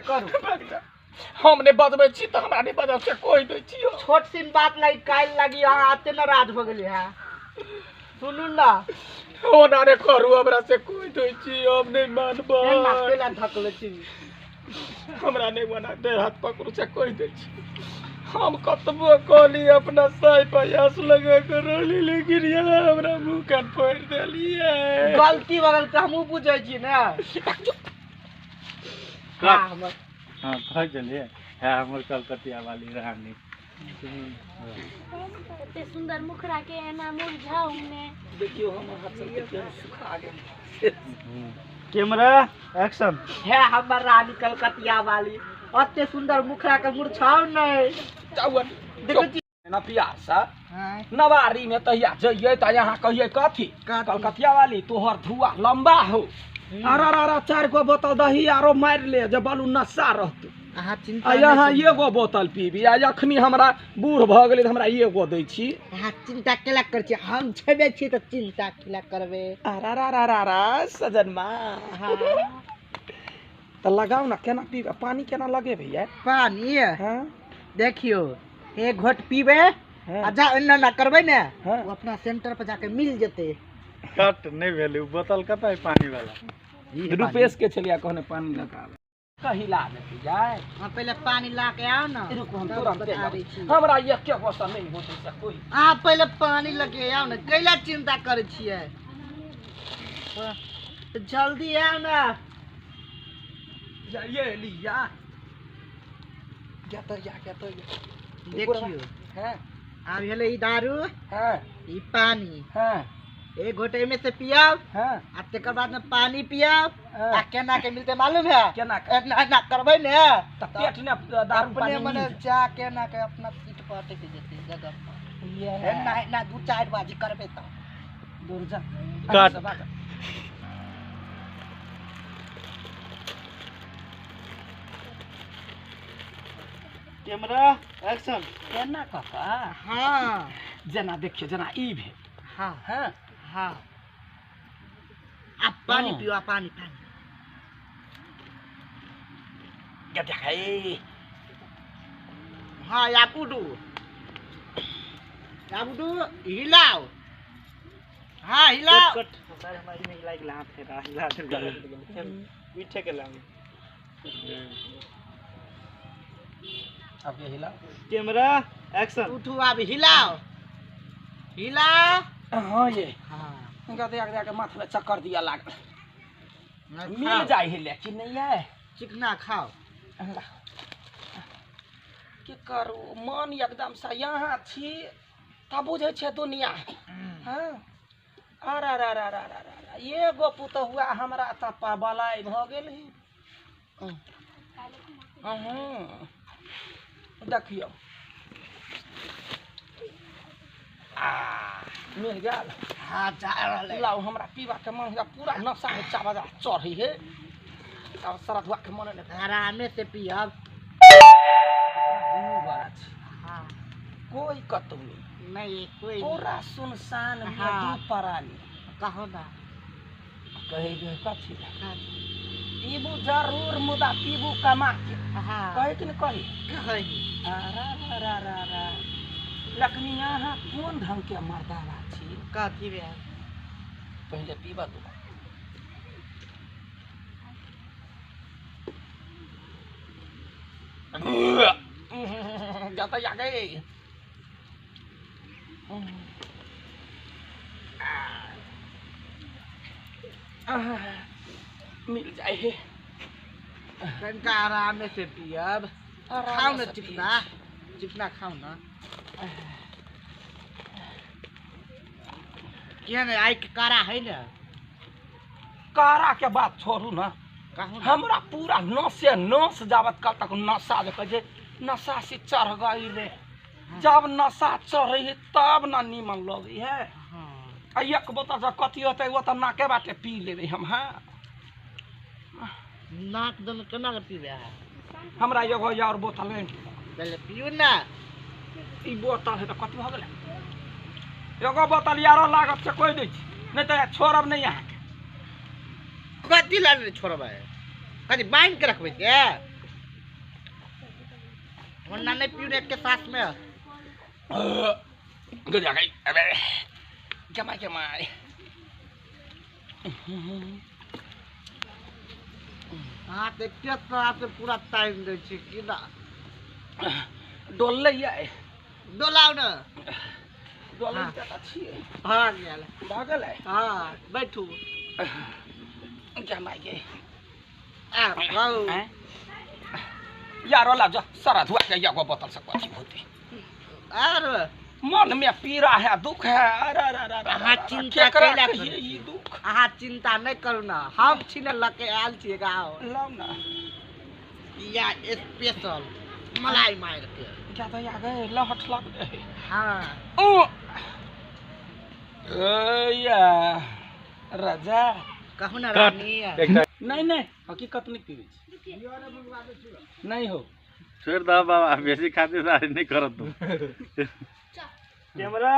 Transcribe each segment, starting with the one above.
करू। हम नहि बजबै छी तऽ हमरा नहि बजब से कहि दै छी। छोट सिन बात लागि काल्हि लागि अहाँ एते नाराज भऽ गेलियै हँ। सुनू ने, ओना नहि करू, हमरा से कहि दै छी, हम नहि मानबै। एना केला धकलै छी? हमरा नहि बना देह हाथ पकड़ू से कहि दै छी। हम कतबो कहली अपना साइ प्रयास लगा के रहली, लेकिन यहाँ हमरा मुँह कान फोड़ि देलियै। गलती भऽ गेल तऽ हमहूँ बुझै छी ने। कट। हाँ कह चलिए है हमर कलकतिया वाली रानी। एते सुंदर मुखड़ा के एना मुरझाउ ने। देखियौ हमर हाथ सब के सुखा गेल। Camera action. है हमर रानी कलकतिया वाली, एते सुंदर मुखड़ा के मुरझाउ नहि। देखै छी ना पियासा नवारी में तहिया जइयै तऽ यहाँ कहियै कथी? कलकतिया वाली तोहर धुआ लंबा हो। अरे अरे 4 गो बोतल दही आरो मारि ले जे बालू नशा रहतौ। अहाँ चिंता आ यहाँ एगो बोतल पीबी, आ अखनी हमरा बूढ़ भऽ गेलै तऽ हमरा एगो दै छी। अहाँ चिंता केला करै छी? हम छेबे छी तऽ चिंता केला करबै? अरे अरे अरे अरे सजनमा, तऽ लगाउ ने, केना पीबै पानी, केना लगेबै यार पानी? हाँ देखियौ एक घोट पीबै आ जा एना एना करबै ने, ओ अपना सेंटर पर जाके मिल जेतै। कट नहीं भेलै। उ बोतल कतऽ है पानी वाला? रुपेश के छलिया कहने पानी लगाबै कहिला देती जाय। हाँ पहिले पानी ला के आओ ना। रुकू हम तुरंत बता दै छी। हमरा एके गोसा नहीं होतै से कोई। अहाँ पहिले पानी लगे आओ ने, कैला चिंता करै छियै? जल्दी आओ ना। ये लिया क्या तो या क्या तो देखियौ हाँ आब भेलै ई दारू, हाँ ई पानी। हाँ एक घोट एहिमे से पियाब हाँ आ तकर बाद में पानी पियाब। हाँ। आ केना के मिलते मालूम है? केना के? एना एना करबै ने तऽ पेट ने दारू अपने पानी मने जा केना के अपना सीट पर अटकि जेतै जगह पर। एना एना 2-4 बाजी करबै तऽ दूर जा। कट। Camera action. केना कका? हाँ जेना देखियौ जेना ई भेल। हाँ हाँ हाँ आ पानी पियो, आ पानी पानी। देखै हाँ आब उडू, आब उडू, हिलाओ। हाँ हिलाओ। कट सर हमारी नहीं लाइक ला फेरा हिला पीछे के लांग। अब ये हिलाओ। Camera action. उठू आब हिलाओ हिलाओ। हाँ ये हाँ इनका देख देख के माथ में चक्कर दिया लागल। मिल जाए है लेकिन नहीं है। चिकना खाओ। की करू मन एकदम से यहाँ छी तब बुझै छै दुनिया। हाँ अरे अरे अरे अरे अरे एगो पुतहुआ हमरा तऽ बलाय भऽ गेल है। देखियौ आ मिल गेल। हाँ जा रहलै। लाउ हमरा पीबा के मन होइया, पूरा नशा में चाबा चढ़ै है। तब सरधुआ के मन नहि। आरामे से पियब। दुनू गोरा छी। हाँ कोई कतौ नहि, नहीं कोई पूरा सुनसान में। हाँ। दू प्राणी कहो ना कहै कथी पीबू जरूर मुदा पीबू कमा के। हाँ कहै कि नहि कही? कहै। अरे अरे अरे अरे लखनी अहाँ कोन ढंग के मर्दाना छी? कथी भेल? पहिले पीबऽ दू। जाता जा गए। मिल जाए है। तनिका आरामे से पियब। खाउ ने चिकना, चिकना खाउ ना। किया ने आइ के कारा है ने? कारा के बात छोड़ू ना, हमरा पूरा नसे नस जावत काल तक नशा जे कहै छै नशा से चढ़ गई रे। जब नशा चढ़े है तब ना नीमन लगे है। आ एक बोतल से कथी होतै, ओ तऽ नाके बाटे पी लेबै हम। हाँ नाक दम केना के पीबै है? हमरा एगो और बोतल है। पहिले पियू ना। ई बोतल है तऽ कथी भऽ गेलै? एगो बोतल यारो लागत से कोइ दै छी, नहि तऽ छोड़ब नहि अहाँके। कथी लए नहि छोड़बै? कथी बान्हि के रखबै के? वरना नहीं पीने एक के साथ में। गजा गई अबे जमा जमा। हाँ तो एक साथ में पूरा टाइम दे छी कि ना डोललै ये डोलाउ ना डोलै त छियै। भाग गेल भागल है। हाँ बैठू जमा गे आ भाऊ यारो ला जा सारा धुआ के या बोतल से कथी होते आर मन में पीड़ा है दुख है। अरे अरे अरे अहाँ चिंता कैला ई दुख अहाँ चिंता नहीं करू ना हम छी ने लके आयल छी गाँव लाउ ना या स्पेशल मलाई मार के क्या तो या गए लहट लग गए। हाँ ओ या राजा कहू ना रानी। नहीं नहीं हकीकत नहीं पीबै छी नहीं हो छोड़ दो बाबा बेसी खातिर नहीं करत तू। Camera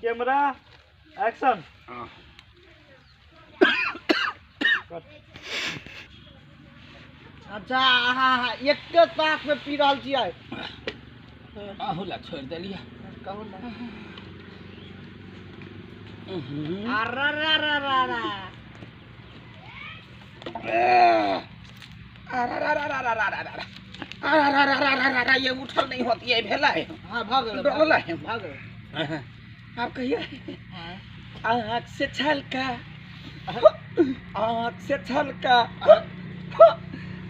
camera action. अच्छा हाँ एक के साथ में पी रहल छियै। अहू ला छोड़ देलियै कहू ना। अरे रे रे रे रे अरे रे रे रे रे रे अरे रे रे रे रे ये उठल नहीं होती है भेला है। हाँ भाग डोला है भाग। आप कहिए आँख से छलका आँख से छलका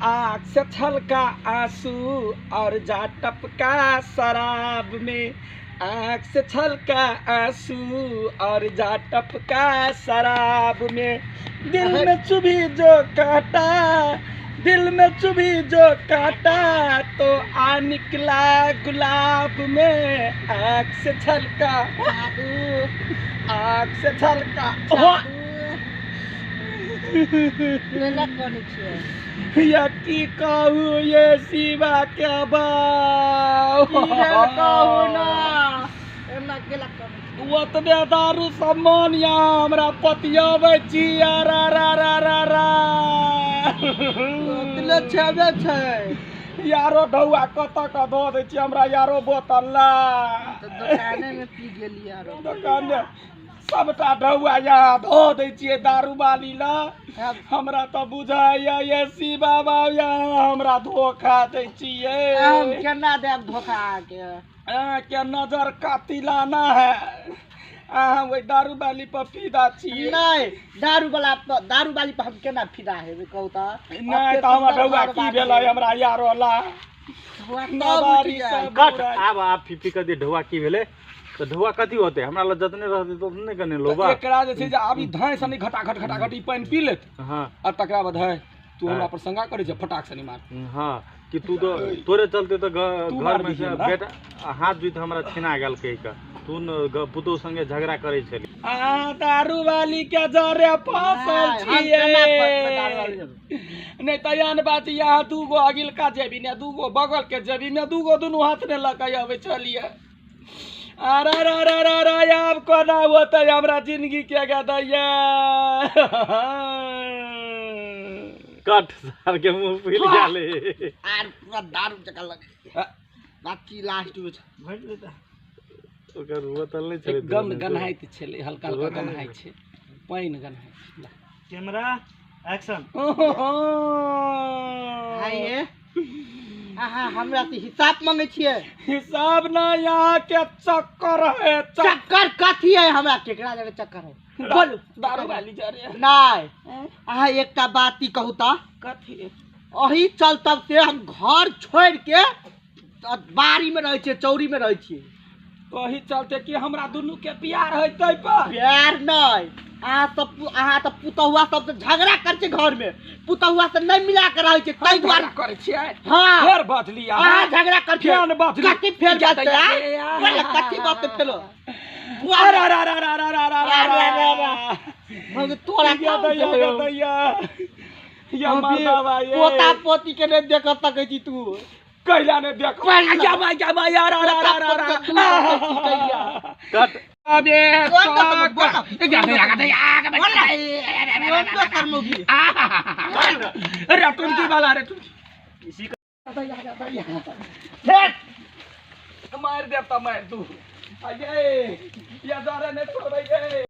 आँख से छलका आंसू और जा टपका शराब में आँख से छलका आंसू और जा टपका शराब में दिल में चुभी जो काटा दिल में चुभी जो काटा तो आ निकला गुलाब में आँख से छलका आँख से छलका। या की कहू ये शिवा के बाऊ कहू ना ओतबे दारू सम्मान या हमरा पतियाबै छी। रा रा रा रा रा ओतले छेबे छै यारो ढौआ कत क दऽ दै छी हमरा यारो बोतल ला दुकाने में पी गेली यारो दुकान सबटा ढौआ यहाँ धो दै छियै दारू वाली ला। हमरा तऽ बुझाइया ये शिवा बाबा यहाँ हमरा धोखा दै छियै। हम केना देब धोखा अहाँके? अहाँके नजर कातिलाना है अहाँ ओहि दारू वाली पर फिदा छियै। नहीं दारू वाला दारू वाली पर हम केना फिदा हेबै कहू तऽ? नहि तऽ हमर ढौआ की भेलै हमरा यारो ला कट। आब आब फीफी कऽ दे ढौआ की भेलै तऽ ढौआ कथी होतै हमरा लग जतने रहतै तऽ ओतने कने लोबा। एकरा जे छै जे आब ई धाँइ सनी घटाघट घटाघट ई पानि पी लेत। हाँ आ तकरा बाद है तू हमरा पर संगा करै छै फटाक सनी मार। हाँ कि तू तो तोरे चलते तो घर में से बेटा हाथ जुइत हमरा छिना गेल कहि कऽ तू पुतोह संगे झगड़ा करै छली। आ दारू वाली के जरे फसल छियै नहीं तऽ एहन बात यहाँ दूगो अगिलका जेबी ने दूगो बगल के जेबी ने दूगो दुनू हाथ ने लऽ के अबै छलियै। अरे रे रे रे रे आब कोना होतै हमरा जिंदगी के गदैया। कट सार के मुंह फूल गेलै आर पूरा दारू जकाँ लगै बाकी लास्ट में भरि लेता ओकर बोतल नहि छलै गन गन्हाइत छलै हल्का हल्का गन्हाइ छै पानि गन्हाइ छै। Camera action. आइए अहाँ हमरा से हिसाब मांगे छियै? हिसाब ना यहाँ के चक्कर है। चक्कर कथी है? हमरा केकरा जरे चक्कर है बोलू? दारू वाली जरे नहीं अहाँ एकटा बात ई कहू तऽ कथी? अही चलतब से हम घर छोड़ के बाड़ी में रहै छियै चौरी में रहै छियै। वही चलते कि हमरा दुनू के प्यार होतै पर प्यार नहीं अहाँ सब अहाँ तऽ पुतहुआ सब से झगड़ा करै छै घर में पुतहुआ से नहीं मिला के रहै छै ताहि दुआरे करै छियै। हाँ फेर बदली अहाँ झगड़ा करै छियै। फेर बदली कथी फेर बदली? बोले कथी बात फेलो? अरे अरे अरे अरे अरे अरे अरे हम तोरा दैया या माता ये पोता पोती के नहीं देख सकै छी तू कैला ने देख या माय या माय अरे अरे अरे अरे कट। अबे अरे टुनकी वाला रे टुनकी। मारि देब तऽ मारि दू। आ ये या जरे नहि छोड़बै गे।